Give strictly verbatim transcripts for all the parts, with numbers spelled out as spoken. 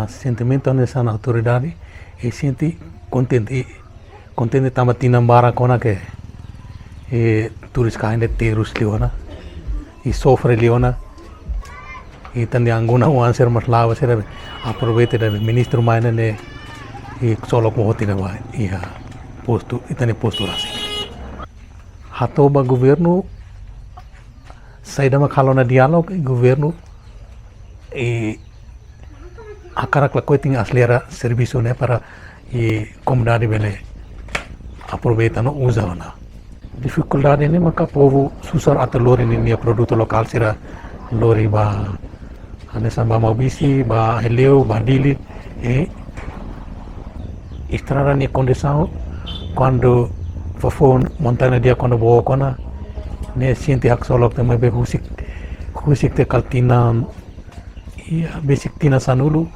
Sentimentu hanesan autoridade, i sente kontente, i kontente tanba tinan barak ona ke, i turiskai ne'e terus liu ona, i sofre liu ona, i tan de anguna uan ser mas lava ser aproveita de ministru mai ne'e, i solo ko hoti na ba iha postu, i tan de postu rasi. Hato'o ba governu, saida mak halo ona diálogu, i governu, i hakarak lakohi tenke aselera servisu ne'e para, i komunidade bele aproveita no uza ona. Difikuldade ne'e maka povu susar atu lori ninia produtu lokál sira lori ba hanesan ba Maubisse, ba Aileu, ba Dili, i estrada nia kondisaun kuandu foufoun montaña di'ak kuandu book ona, ne'e sente haksolok tiha maibé husik, husik tiha kala tinan, iha besik tinan sanulu,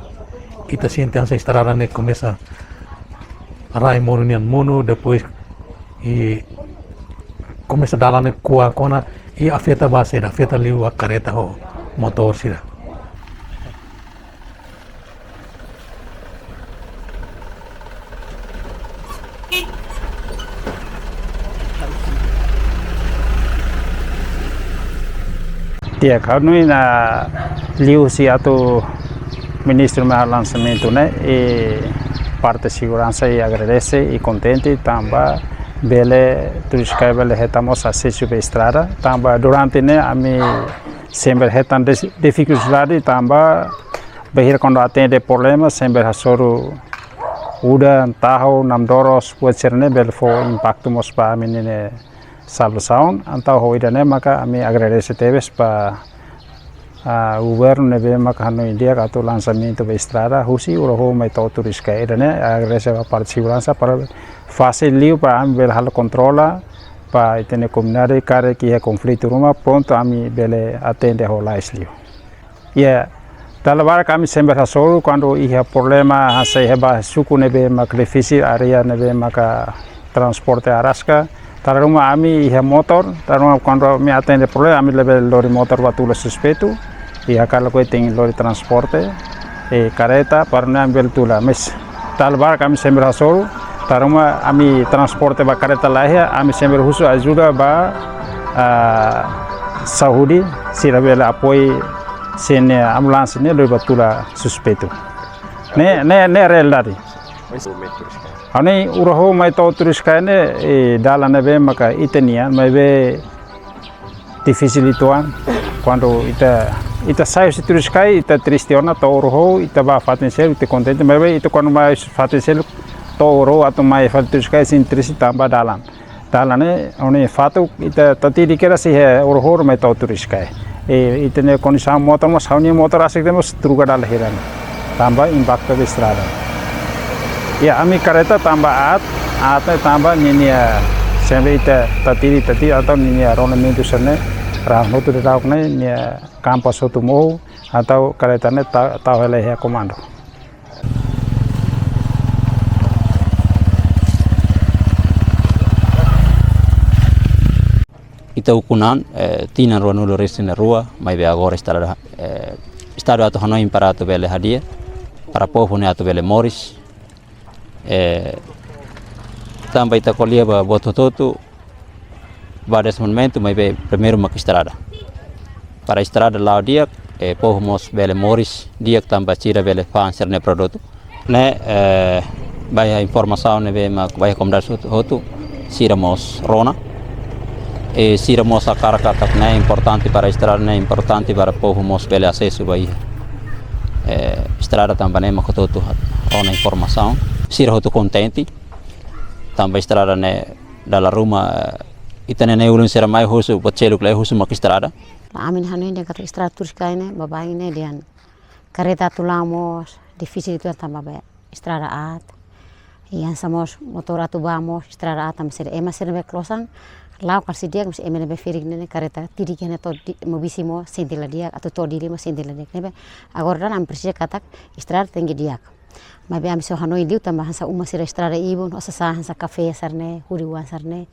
ita sente hanesan estrada ne'e komesa rai monu nian monu, depois, i komesa dalan ne'e kuak ona, i afeta ba saida, afeta liu ba karreta ho motór sira. Di'ak, ha'u hanoin liuhusi atu ministru mai halo lansamentu ne'e, i parte seguransa i agradese i kontente tanba bele turiskai bele hetan mós asesu ba estrada, tanba durante ne'e ami sempre hetan des-, difikuldade tanba bainhira kuandu atende problema sempre hasoru udan, tahu, namdoros, buat sira-ne'e bele fó impaktu mós ba ami-nia salvasaun. Entaun ho ida-ne'e maka ami agradese tebes ba, ah, governu ne'ebé maka hanoin di'ak atu lansamentu ba estrada husi Urahohu mai to'o Turiskai. Ida-ne'e agradese ba parte seguransa para fasil liu para ami bele halo kontrola ba ita-nia komunidade karik iha konflitu ruma prontu ami bele atende ho lais liu. Iha dala barak ami sempre hasoru kuandu iha problema hanesan iha ba suku ne'ebé maka difisil, área ne'ebé maka transporte araska. Dala ruma ami iha motór, dala ruma kuandu ami atende problema ami labele lori motór ba tula suspeitu. Iha kala ko tenke lori transporte, i karreta para ne'e ami bele tula. Mas dala barak ami sempre hasoru, dala ruma ami transporte ba karreta laiha, ami sempre husu ajuda ba, ah, saúde, sira bele apoiu sira-nia ambulánsia ne'e lori ba tula suspeitu. Ne'e, ne'e, ne'e realidade. Ha'u hanoin Urahohu mai to'o Turiskai ne'e, i dalan ne'ebé maka ita-nian, maibé difisil uitoan. Kuandu ita, ita sai husi Turiskai, ita triste ona to'o Urahohu, ita ba fatin seluk, ita kontente, maibé ita kuandu mai fatin seluk to'o Urahohu atu mai fali Turiskai, sente triste tanba dalan. Dalan ne'e, ha'u hanoin fatuk, ita tatidi kedas iha Urahohu mai to'o Turiskai. I, ita-nia kondisaun motór mós, ha'u-nia motór rasik de'it mós truka dala hira ne'e. Tanba impaktu ba estrada. Iha ami karreta tanba aat, aat ne'e tanba ninia, sempre ita tatidi, tatidi, entaun ninia rona mentu sene, rau hotu de rauk ne'e, nia kampas hotu mohu, entaun karreta ne'e ta-, tau hela iha komandu. Ita ukun an, eh, tinan ruanulu-resin-rua, maibé agora estrada, eh, Estadu atu hanoin para atu bele hadi'a, para povu ne'e atu bele moris. Eh, tanba ita ko'alia ba buat hotu-hotu, ba dezenvolvimentu, maibé primeiru mak estrada. Para estrada la'o di'ak, eh, povu mós bele moris di'ak tanba sira bele fa'an sira-nia produtu. Ne'e, eh, ba iha informasaun ne'ebé mak ba iha komunidade hotu, hotu, sira mós rona. I sira mós hakarak katak ne'e importante para estrada ne'e importante para povu mós bele asesu ba iha, eh, estrada tanba ne'e mak hotu-hotu rona informasaun. Sira hotu kontente tanba estrada ne'e dala ruma, eh, ita-nia na'i-ulun sira mai husu, buat seluk lai husu mak estrada. Ami hanoin dehan katak estrada Turiskai ne'e, baibain ne'e dehan karreta atu la'o mós, difisil uitoan tanba be estrada aat. I hanesan mós motór atu bá mós estrada aat tanba sira ema sira ne'ebé klosan, la'o kala sei di'ak, mas ema ne'ebé ferik ne'e karreta tidi ke ne'e to'o di-, Maubisse mós sente la di'ak, atu to'o Dili mós sente la di'ak. Ne'ebé agora daudaun ami presiza katak estrada tenke di'ak. Maibé ami só hanoin liu tanba hanesan uma sira estrada ibun, osa sa hanesan kafé sira-ne'e, huri-uan sira-ne'e,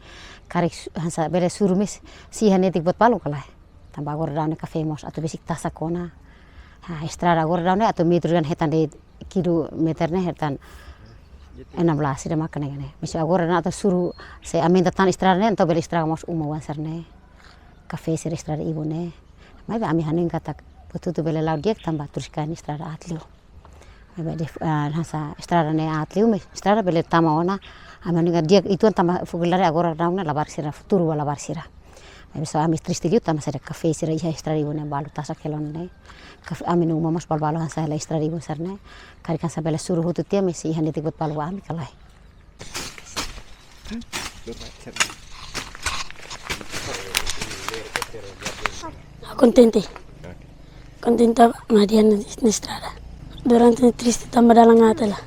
karik su-, hanesan bele suru mes, sei iha netik buat balu ka lae. Tanba agora daudaun ne'e kafé mós atu besik tasak ona. Ha, estrada agora daudaun ne'e atu metru dehan hetan de'it kilometer ne'e hetan enam belas sira maka ne'e ne'e. Maibé agora ne'e atu suru se aumenta tan estrada ne'e, entaun bele estraga mós uma-oan sira-ne'e. Kafé sira estrada ibun ne'e. Maibé ami hanoin katak buat hotu bele la'o di'ak tanba turis kain estrada aat liu. Maibé de, ah, hanesan estrada ne'e aat liu, maibé estrada bele tama ona. Ami hanoin katak di'ak uitoan tanba fogo lare agora daudaun ne'e labarik sira, futuru ba labarik sira. Maibé só ami triste liu tanba sira kafé sira iha estrada ibun ne'e balu tasak hela ona ne'e. Kafé ami-nia uma mós balu-balu hanesan hela estrada ibun sira-ne'e. Karik hanesan bele suru hotu tiha maibé sei iha netik buat balu ba ami ka lae. Kontente. Kontente ba mak iha ne'e estrada. Durante ne'e triste tanba dalan aat hela.